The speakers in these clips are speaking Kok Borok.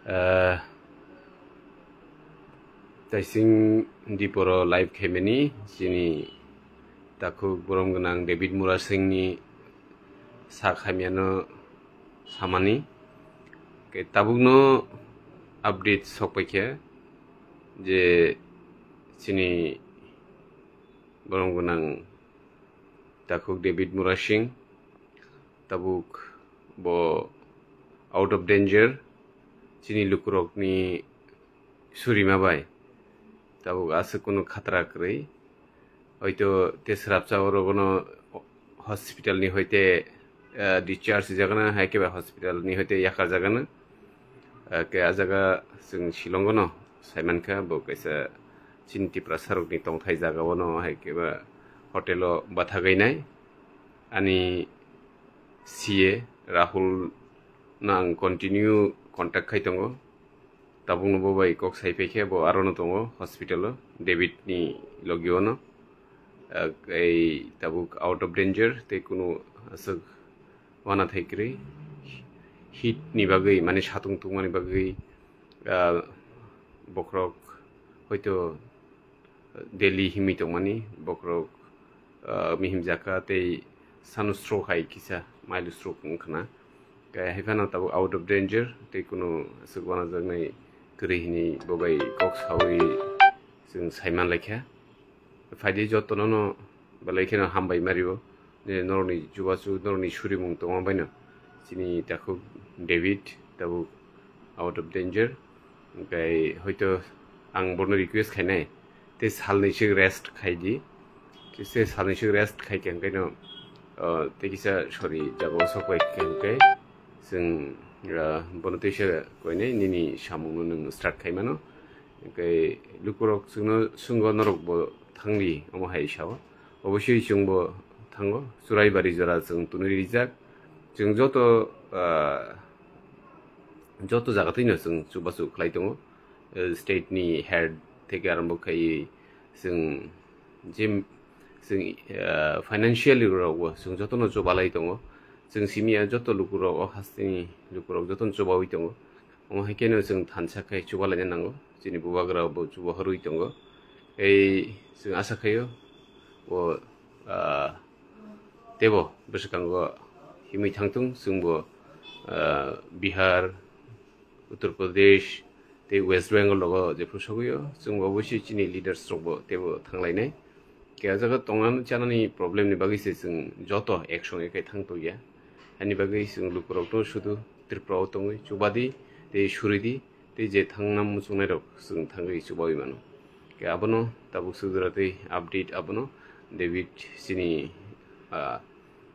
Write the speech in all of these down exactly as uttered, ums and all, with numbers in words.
Ah, Taising Diporo live khaimani chini takhuk borom gwnang David Murasingni sak hamyano samani. Ke tabukno update sokpaikha je chini borom gwnang takhuk David Murasing tabuk bo out of danger, chini lukurokni surima bai tabuk aswk kunu khatra kwrwi. Hoito te srapsa orogono hospital ni hoite, eh, discharge rijagana, hai khe ba hospital ni hoite yakarjagana. Eh, ke a jaga chwng Shillong-o no saimankha, bo kaisa chini Tiprasa rokni tongthai jaga-o no hai khe ba hotel-o bathagainai. Ani C A Rahul no ang continue contact khai tongo. Tabukno bo bai kok sai phaikhe bo arono tongo hospital-o, David ni logi-o no. Ah, ei tabuk out of danger, tei kunu aswk wana thai kwrwi. Heat ni bagwi, mane satung tungmani bagwi, ah, bokhorok hoito Delhi himwi tongmani, bokhorok, ah, mihim jaka tei sunstroke hai kisa, mild stroke wngkhana. Khe hai phano tabuk out of danger, tei kunu aswk wanajaknai kwrwi hinwi bo bai kok saui chwng saiman laikha. Phaidi jotono no belai kheno hambai mario. Je norokni chubachu, norokni surimung tongma baino chini takhuk David tabuk out of danger. Hwnkhe hoito ang bono request khainai, tei salnwi sik rest khaidi. Kisa salnwi sik rest khaikhe hwnkhe no, ah, tei kisa sori jagao sokbai khe hwnkhe chwng, ah, bono teisa koinai nini samungno nwng start khaimano. Hwnkhe lukurok chwngno swnggo norokbo thangdi omo hai sao. Obosoi chwngbo thango, Churaibari jora chwng tunui rijak. Chwng joto, ah, joto jaga thwino chwng chubachu khlai tongo. Eh, state ni head theke arombo khai chwng je chwng, ah, financially rokbo chwng jotono chubalai tongo. Chwng simi ya joto lukurok o hasteni lukurok jotono chubaui tongo. Omo hai kheno chwng thansa khai chubalaina nango, chini bubagra bo chuba horwi tongo. Ei chwng asa khaio bo, ah, teibo bwswkango himwi thangthung, chwngbo, ah, Bihar, Uttar Pradesh tei West Bengal rogo jephru sogwio, chwngbo obosoi chini leaders rokbo teibo thanglainai. Khe o jaga tongnani chanani problem ni bagwi se chwng joto ek songe khe thang tongya. Ani bagwi chwng lukurokno sudu Tripura o tongwi chubadi tei suridi tei je thangna muchungnairok chwng thangwi chubaui mano. Khe abono tabuk sudura tei update abono David chini, ah,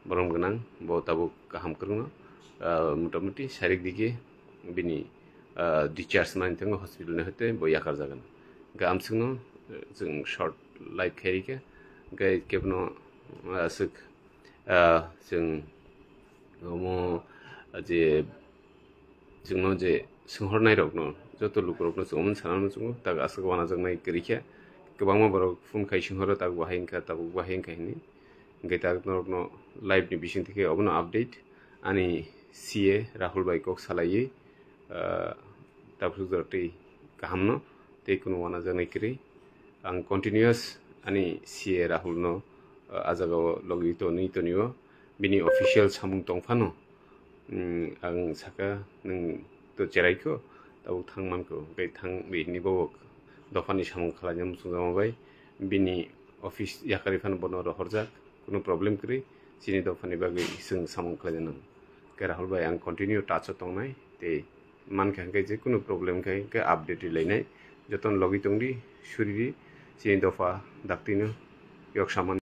borom gwnang bo tabuk kaham kwrwngno, ah, motamuti sarik digi bini, ah, discharge manwi thango hospital ni hoite bo yakarjagan. Hwnkhe amswkno, eh, chwng short live khairikha, hwnkhe kebono, ah, aswk, ah, chwng omo je chwngno je swnghornairokno joto lukurokno chwng omo sana muchungo, tak aswk wanajaknai kwrwikha. Kwbangma borok phone khai swnghoro, tak bahai wngkha, tabuk bahai wngkha hinwi. Hwnkhe tak norokno live ni bisingtwi khe obono update ani C A Rahul bai kok salaiwi, ah, tabuk jora twi kahamno tei kunu wanajaknai kwrwi. Ang continuous ani C A Rahul no, ah, a jagao logi tonwi tonio bini official samung tongphano. Hmm, ang saka nwng to cheraikho, tabuk thang mankho, hwnkhe thang ri hinwi bo dophani samung khlaina muchungjakma bai bini office yakarwi phano bono rohorjak, kunu problem kwrwi, chini dophani bagwi chwng samung khlaina nango. Hwnkhe Rahul bai ang continue touch o tongnai, tei mankha hwnkhe je kunu problem khe hwnkhe update rilainai, jotono logi tongdi, suridi, chini dopha daktino yok samani.